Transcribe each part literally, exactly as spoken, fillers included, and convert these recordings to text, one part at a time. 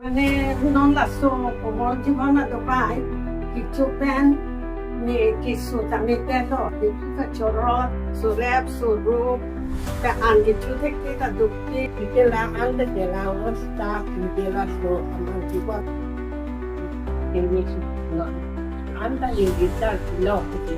Ne non laso komorbidity adopai, kecho pen ne keso tame telo, kecho kachorot, surep, surup, ke an kecho thekthe kaduk ke, ke la an de ke la hosta, ke la so aman kiwa. Ini su non. Anta inggitar lo ke.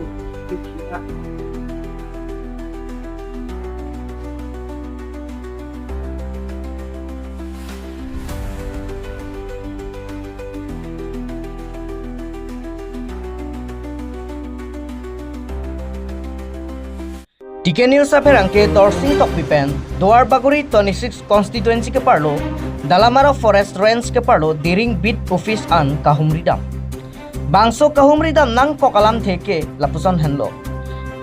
T K News apherangke Dorsing Tokbi pen, Duar Bagori twenty-six constituency keparlo, Dalamara Forest Range keparlo, Diring Beat Office an kahumridam. Bangso kahumridam nangkok alamthe ke lapuson henlo.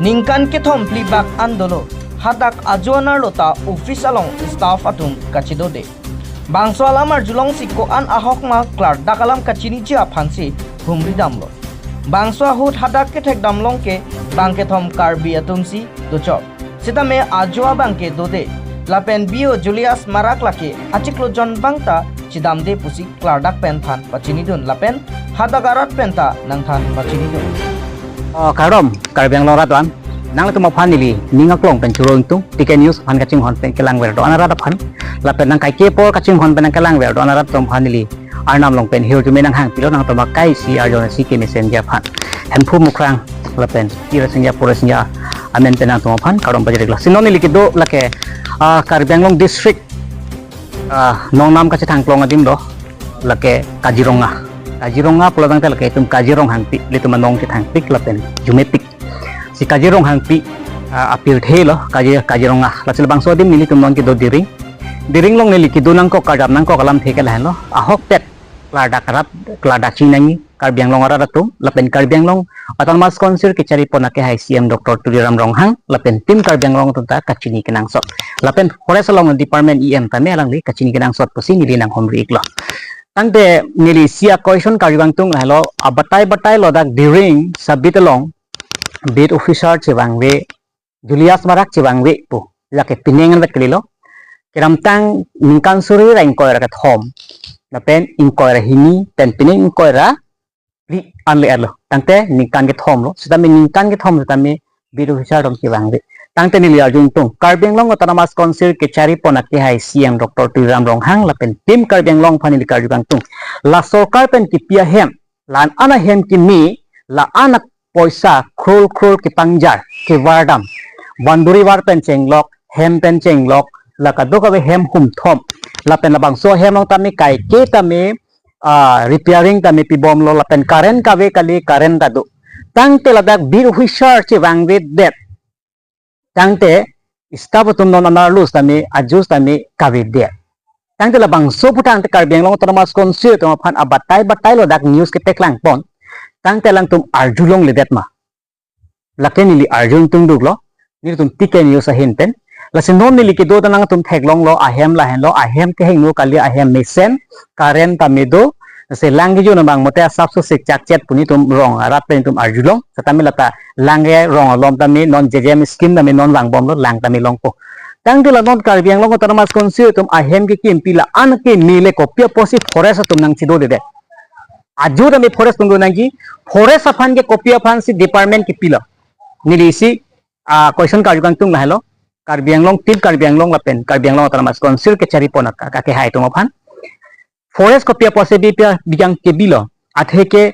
Ningkan kethom phli bak an dolo, hadak ajo anerlo ta office along staff atum kachedode. Bangso alam arjulongsi ko-an ahok ma klardak alam kachiniji aphansi humridamlo. Bangso ahut hadak kethekdam long ke bang kethom Karbi atumsi dochot. Sitame ajo abang ke dode. Lapen B O Julius Marak lake achiklo jon bang ta chedamde pusi klardak pen than pachinidun lapen hadak arat pen ta nangthan pachinidun. Oh, kardom, Karbi Anglong arat an. Nanglitum aphan neli ning aklong pen choro ingtung, T K News aphan kachinghon pen kelangver do-an arat aphan. Lapen nangkaike apor kachinghon pen nangkelangver do-an arat atum aphan neli arnam along pen hirjume nanghangpilo, nangtum akai isi arjulongsi kemesen ji aphan. Hemphu Mukrang lapen Ira Singja, Pura Singja amen pen nangtum aphan kardom pajirlo. Si non neli kedo lake, ah, Karbi Anglong district, ah, nongnam kachethang klong adim do, lake Kaziranga. Kaziranga pulo tangte lake itum Kazirong Hangpi, ilitum anong chethangpik lapen jumepik. Si Kazirong Hangpi, ah, apirthe lo, Kazi-, Kaziranga. Lasi labangso adim nelitum non kedo Diring. Diring along neli kedo nangkok, kardam nangkok alamthe ke lahenlo. Ahokpet klardak arat, klardak chingnangji Karbi Anglong arat atum, lapen Karbi Anglong Autonomous Council kechari pon akehai C E M Doctor Tuliram Ronghang, lapen Team Karbi Anglong atum ta kachini kenangsot. Lapen Forest along department E M tame alangli kachini kenangsot pusi neli nanghumri iklo. Tangte neli isi a-question karju kangtung lahelo, abatai batai lo dak Diring sub-beat along beat officer chevangve, Julius Marak chevangve pu. Lake pining anvet kalilo. Kedamtang ningkan suri ra ingkoi ra kethom, lapen ingkoi ra hini, pen pining ingkoi ra phli anle arlo. Tangte ningkan kethom lo. Sitame ningkan kethom sitame beat officer atum chevangve. Tangte neli arju ingtung, Karbi Anglong Autonomous Council kechari pon akehai C E M Doctor Tuliram Ronghang lapen Team Karbi Anglong aphan neli karju kangtung. La sorkar pen kipi ahem, la-an ahem kimi, la-an apoisa crore crore kepangjar, kevardam. Boundary wall pen chenglok, hem pen chenglok, la kadokave hem humthom. Lapen labangso hem along tame kaike tame, ah, repairing tame pibomlo, lapen current kave kali, current ta do. Tangte ladak beat officer chevangvedet. Tangte staff atum non anerlo sitame, ajo sitame kavedet. Tangte labangso pu tangte Karbi Anglong Autonomous Council atum aphan abatai batai lo dak news kepeklang pon. Tangte alangtum arju longledet ma. Lake neli arju ingtung duklo, nelitum T K News ahin pen. Lasi non neli kedo ta nangtum theklonglo, ahem lahenlo, ahem kehingno kali, ahem mesen, current tame do, lasi lang kejo nang bang mote asap so sik chak chet pu nelitum rong arat pen nelitum arjulong, setame lata lang ke rong alom tame non J J M scheme tame non vangbomlo, lang tame longpo. Tangte la non Karbi Anglong Autonomous Council atum ahem kekimpi la-an keme le kopi apotsi forest atum nangchedodedet. Ajo tame forest atum donangji, forest aphan ke kopi aphansi department kipilo. Neli isi, ah, question karju kangtung lahelo, Karbi Anglong, Team Karbi Anglong lapen Karbi Anglong Autonomous Council kechari pon ak-, akehai atum aphan. Forest kopi apotsi bi pia bijang kebilo. Atheke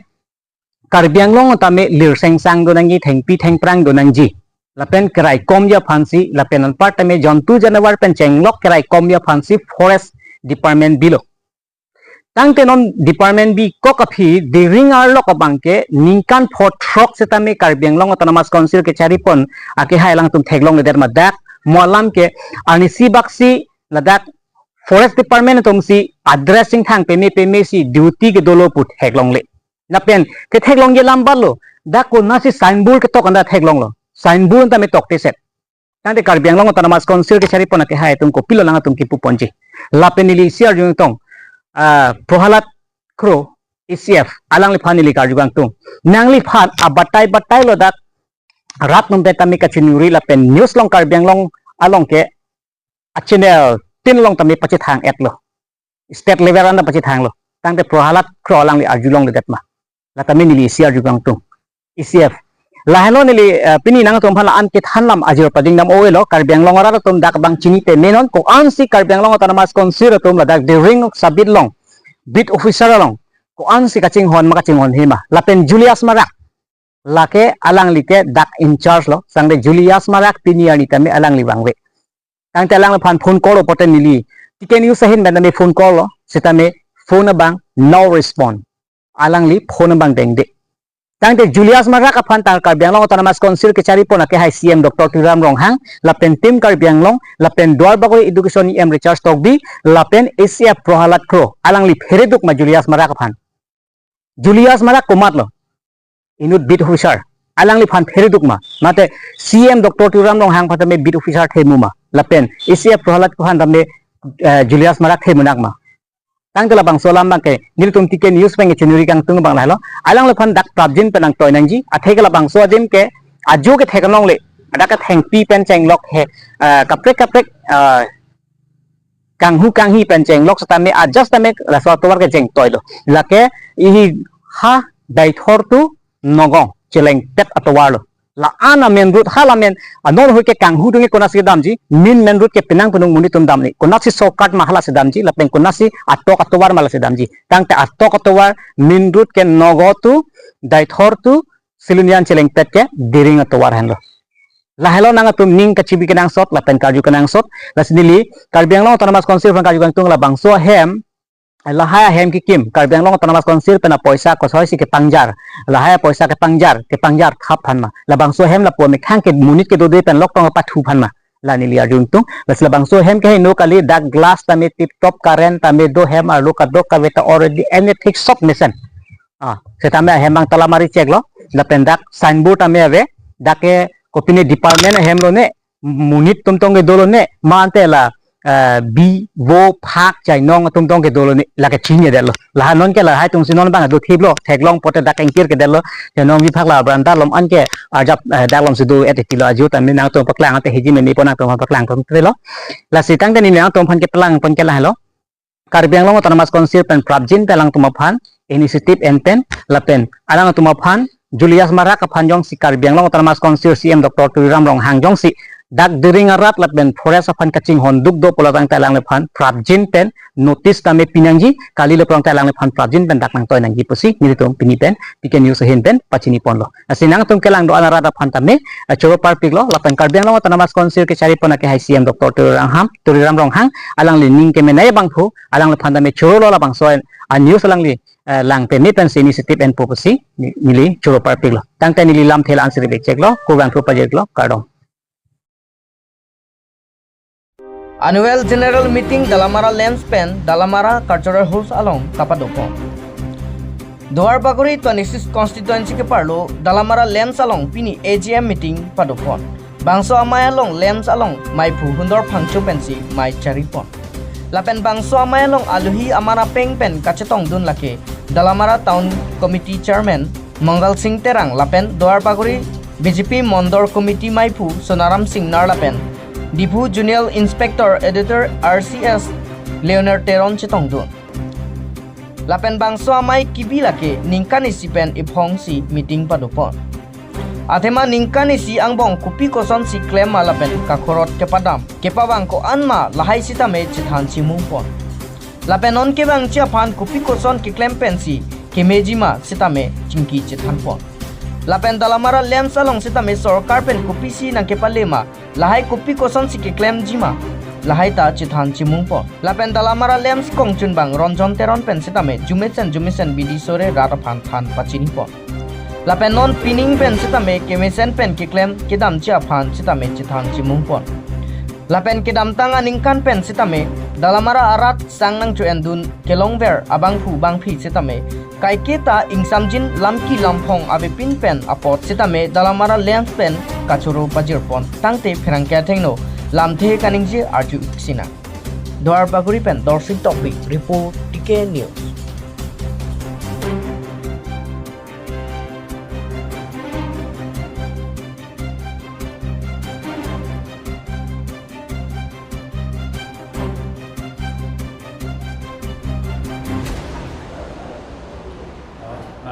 Karbi Anglong tame lir sengsang donangji, thengpi thengphrang donangji. Lapen keraikomji aphansi, lapen anpar tame jontu janavar pen chenglok keraikomji aphansi forest department bilo. Tangte non department bikok aphi Diring arlok abang ke ningkan photrok setame Karbi Anglong Autonomous Council kechari pon akehai alangtum theklongledet ma dak mo alam ke arnisi baksi ladak forest department atumsi address ingthang peme pemesi duty kedolo pu theklongle. Lapen ketheklongji alam balo, dak konatsi signboard ketok anta theklonglo. Signboard tame tokteset. Tangte Karbi Anglong Autonomous Council kechari pon akehai atum kopilo nangtum kipu ponji. Lapen neli isi arju ingtung, ah, Prohalad Kro, E C F, alangliphan neli karju kangtung. Nangliphan abatai batai lo dak rat numpet tame kachiningri lapen news along Karbi Anglong along ke a-channel tin along tame pachethang-etlo. State level anta pachethanglo. Tangte Prahalad Kro alangli arjulongledet ma. La tame neli isi arju kangtung. Isi ep. Lahenlo neli, eh, pini nangtum aphan la-an kethan lam ajir pading dam oi lo, Karbi Anglong arat atum dak bang chini te menon, ko-ansi Karbi Anglong Autonomous Council atum ladak Dering sub-beat along, beat officer along, ko-ansi kachinghon ma kachinghonhe ma. Lapen Julius Marak, lake alangli ke dak in charge lo, sangde Julius Marak pini arni tame alangli vangve. Tangte alangliphan phone call-o pote neli T K News ahin pen tame phone call-lo, sitame phone abang no respond. Alangli phone abang dengde. Tangte Julius Marak aphan ta Karbi Anglong Autonomous Council kecharipon akehai C E M Doctor Tuliram Ronghang, lapen Team Karbi Anglong, lapen Duar Bagori Education E M Richard Tokbi, lapen A C F Prahalad Kro, alangli phereduk ma Julius Marak aphan. Julius Marak komatlo? Inut beat officer. Alangliphan phereduk ma? Mate C E M Doctor Tuliram Ronghang aphan tame beat officer themu ma? Lapen A C F Prahalad Kro aphan tame, eh, Julius Marak themunak ma? Tangte labangso alam abang ke nelitum T K News pen kechiniri kangtung abang lahelo. Alangliphan dak prapjin pen nangtoi nangji. Atheke labangso adim ke ajo ke thek anong le, dak ke thengpi pen chenglok he, eh, kaprek kaprek, eh, kanghu kanghi pen chenglok setame adjust tame laso atovar ke jeng toilo. Lake ihi ha Deithor to Nagaon chelengpet atovar lo. La-an a main road, ha la main, anon hoi ke kanghu dungi konatsi damji, main main road ke penang penung monit atum damji. Konatsi shortcut ma halasi damji, lapen konatsi atok atovar ma lasi damji. Tangte atok atovar main road ke Nagaon to, Deithor to, Silonijan chelengpet ke Dering atovar henlo. Lahelo nangtum ning kachibi kenangsot, lapen karju kenangsot, lasi neli Karbi Anglong Autonomous Council aphan karju kangtung labangso ahem, lahai ahem kekim, Karbi Anglong Autonomous Council pen apoisa kosoisi kepangjar, lahai apoisa kepangjar, kepangjar khap aphan ma. Labangso ahem lapu amekhang ke monit kedode pen loktong pathu aphan ma. La neli arju kangtung, lasi labangso ahem ke heno kali, dak glass tame tip top, current tame do, hem arlo kadokave ta already anything sob mesen. Ah, setame ahem abang ta lamari cheklo, lapen dak signboard tame ave, dak ke kopine department ahem lo ne, monit atum tong ke dolo ne, mante la, eh, bi, vo, phak, chainong atum tong ke dolo ne, lake chinine detlo. Laha non ke lahai atum si non abang do thiplo, theklong pote dak ingkir ke detlo, chainong bi phak la branda lom an ke, ajap, eh, dak lom si do et pilo ajo tame nangtum paklang ante hiji meni pon nangtum paklang pon telo. Lasi tangte neli nangtum aphan keplang pon ke lahelo. Karbi Anglong Autonomous Council pen prapjin pen alangtum aphan initiative en pen lapen alangtum aphan Julius Marak aphan jongsi Karbi Anglong Autonomous Council C E M Doctor Tuliram Ronghang jongsi dak Dering arat lapen forest aphan kachinghon duk do pulo tangte alangliphan prapjin pen notice tame pinangji, kali lo pulo tangte alangliphan prapjin pen dak nangtoi nangji pusi nelitum pini pen T K News ahin pen pachini ponlo. Lasi nangtum kelang do-an arat aphan tame, eh, choro parpiklo, lapen Karbi Anglong Autonomous Council kecharipon akehai C E M Doctor Tuliram Ronghang, Tuliram Ronghang, alangli ning kemenei abangphu, alangliphan tame chorolo labangso a news alangli, eh, lang peme pensi initiative enpo pusi, ni-, neli choro parpiklo. Tangte neli lamthe la-an si ribik cheklo, kurvangthu pajirlo, kardom. Annual General Meeting Dalamara LAMPS pen Dalamara Cultural Halls along kapadopon. Duar Bagori twenty-six constituency keparlo Dalamara LAMPS along pini A G M meeting padopon. Bangso amei along LAMPS along meiphu Hundor Phangcho pensi mei charipon. Lapen bangso amei along alohi aman apeng pen kachetongdun lake Dalamara Town Committee Chairman Mangal Singh Terang lapen Duar Bagori B J P Mondol Committee meiphu Sonaram Singnar lapen Diphu Zonal Inspector Editor R C S Leonard Teron chetongdun. Lapen bangso amei kebi lake ningkan isi pen iphongsi meeting padopon. Athema ningkan isi angbong kopi kosonsi klem ma lapen kakhorot kepadam, kepavang ko-an ma lahai sitame chethan chimungpon. Lapen non kevangji aphan kopi koson keklem pensi kemeji ma sitame chingki chethanpon. Lapen Dalamara LAMPS along sitame sorkar pen kopisi nangkepale ma, lahai kopi kosonsi keklemji ma, lahai ta chethan chimungpon. Lapen Dalamara LAMPS kongchunbang Ronjon Teron pen sitame jumesen jumesen bidi sore rat aphan than pachinipon. Lapen non pining pen sitame kemesen pen keklem kedamji aphan sitame chethan chimungpon. Lapen kedamtang aningkan pen sitame Dalamara arat sang nangcho-endun kelongver abangphu bangphi sitame kaiketa ingsamjin lamki lamphong avepin pen apot sitame Dalamara LAMPS pen kachoro pajirpon. Tangte pherangke athengno lamthe kaningje arju-ik sinang. Duar Bagori pen Dorsing Tokbi report, T K News.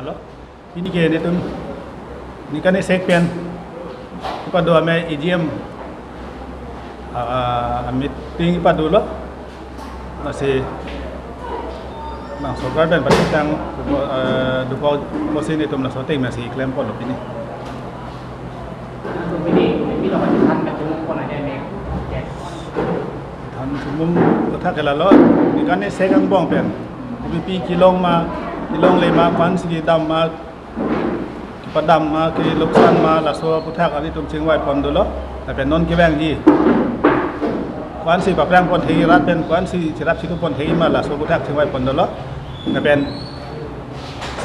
Lo, pini ke netum ningkan isek pen kepado amei A G M, ah, ah, meeting kepadulo. Lasi bang sorkar pen patang, eh, dukok mosin itum laso ateng masi klem pon lo pini. Pini, pini lo kan than kachumum pon aja nih. Than chumum kotha ke lalo, ningkan isek angbong pen kopi pi kelong ma, kelongle ma, ko-ansi kedam ma, kepadam ma, keloksan ma, laso aphuthak atum chingvai pon dolo. Lapen non kevangji, ko-ansi paprang pon thekji, rat pen ko-ansi cherap chitu pon thekji ma, laso aphuthak chingvai pon dolo. Lapen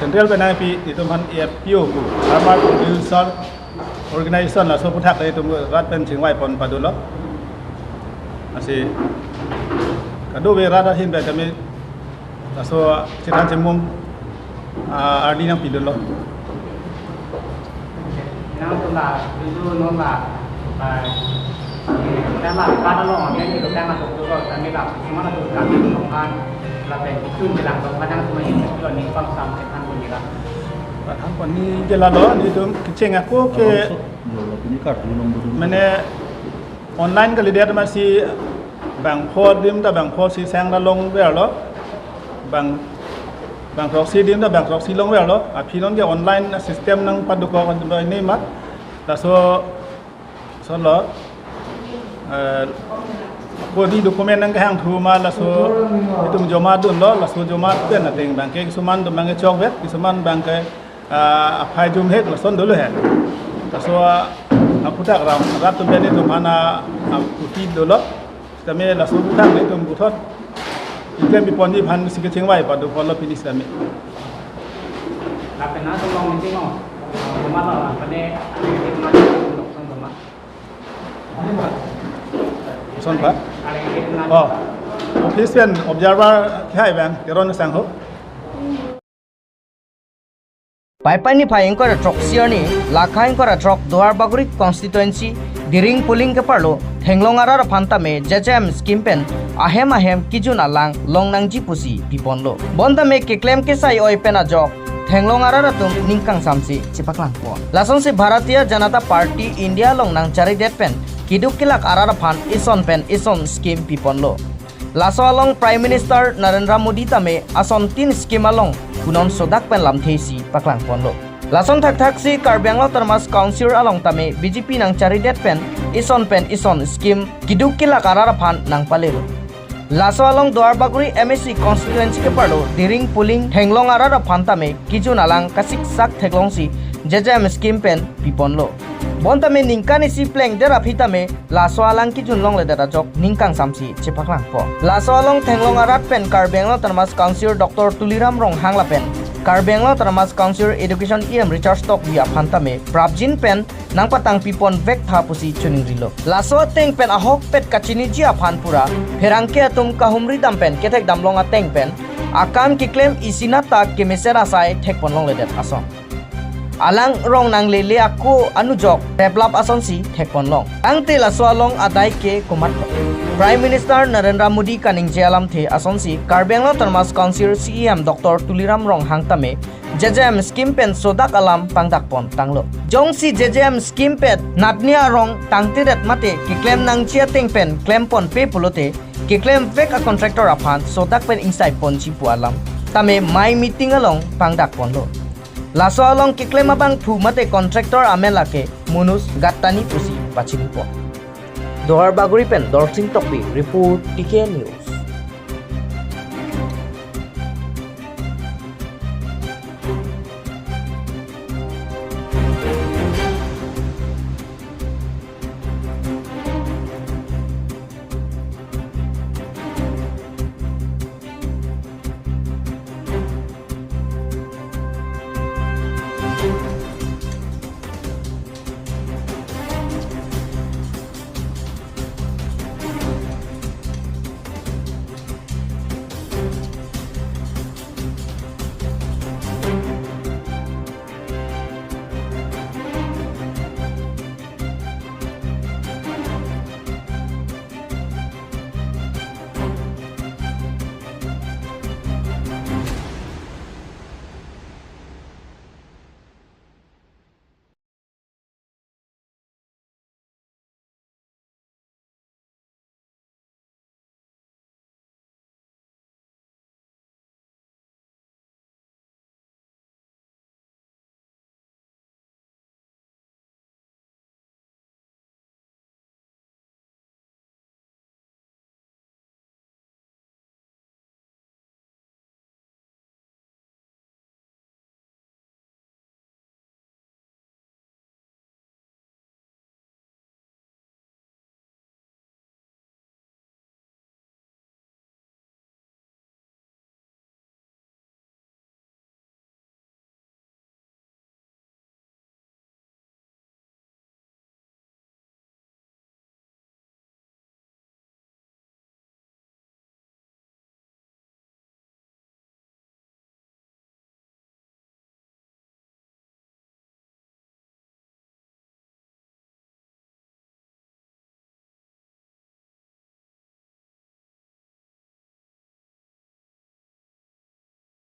central pen nangpi itum aphan A F P O pu, Farmer Producer Organization, laso aphuthak itum rat pen chingvai pon padulo. Lasi kadokave rat ahin pen kami laso chethan chemum, ah, ardi nangpi dolo. Nangtum la, itu non la, ah, tema kata lo, yang itu tema tu tu lo, kami la, cuma tu kami tu kan, lapen itu bilang tu kadang cuma itu lo nih, pang sam chethan pun bilang. Pathan pon ni ke lalo, netum kecheng ako ke, mane online kalidet masi bang pho adim ta bang pho si sang ta longverlo, bang, bang throksi adim ta bang throksi longverlo. Aphi non ke online system nangpadukok adim ta ini ma, laso, laso lo, eh, kodi document nangkehang thu ma, laso itum joma dunlo, laso joma pen ateng bang ke kisuman atum bang ke chokvet, kisuman bang ke, ah, aphai jumhek lason dolo he. Laso, ah, aphuthak ram rat atum pen itum aphan, ah, kuti dolo. Tame laso aphuthak netum puthot iklem piponji aphan si kechingvai padu pon lo pini sitame. Lapen nangtum long meeting lo, cuma lo, apa nih, ada yang mana, dok sang cuma. Son pa? Ada yang mana? Oh, office pen observer kehai bang Teron Sangho. Paipai niphai ingkoi ra throksi arni, Lakha ingkoi ra throk Duarbagori constituency, Diring polling keparlo, Thenglong arat aphan tame J J M scheme pen ahem ahem kejun alang long nangji pusi piponlo. Bonta me keklem kesai oi pen ajok Thenglong arat atum ning kangsamsi chepaklang pon. Lasonsi Bharatiya Janata Party India along nangcharidet pen keduk kelak arat aphan ison pen ison scheme piponlo. Laso along Prime Minister Narendra Modi tame asontin scheme along punon sodak pen lamthe si paklang ponlo. Lason thakthak si Karbi Anglong Autonomous Council along tame B J P nangcharidet pen ison pen ison scheme keduk kelak arat aphan nangpalelo. Laso along Duarbagori M A C constituency keparlo Diring polling Thenglong arat aphan tame kejun alang kasiksak theklongsi J J M scheme pen piponlo. Bonta me ningkan isi plengdet aphi tame laso alang kejun longledet ajok ning kangsamsi chepaklang pon. Laso along Thenglong arat pen Karbi Anglong Autonomous Council Doctor Tuliram Ronghang lapen Karbi Anglong Autonomous Council Education E M Richard Tokbi aphan tame prapjin pen nangpatang pipon vek tha pusi choningrilo. Laso ateng pen ahokpet kachiniji aphan pura pherangke atum kahumri dam pen kethek damlong ateng pen akam keklem isinat ta kemesen asai thekpon longledet ason. Alang rong nanglele ako anujok replap asonsi thekpon long. Tangte laso along adai ke komatlo. Prime Minister Narendra Modi kaningje alamthe asonsi Karbi Anglong Autonomous Council C E M Doctor Tuliram Ronghang tame J J M scheme pen sodak alam pangdak pon tanglo. Jongsi J J M scheme pen natni arong tangtiret mate keklem nangji ateng pen klem ponpe pulote keklem vek a contractor aphan sodak pen ingsai ponji pu alam tame mai meeting along pangdak ponlo. Laso along keklem abangphu mate contractor amen lake Munus Gattani pusi pachini pon. Duarbagori pen Dorsing Tokbi report T K News.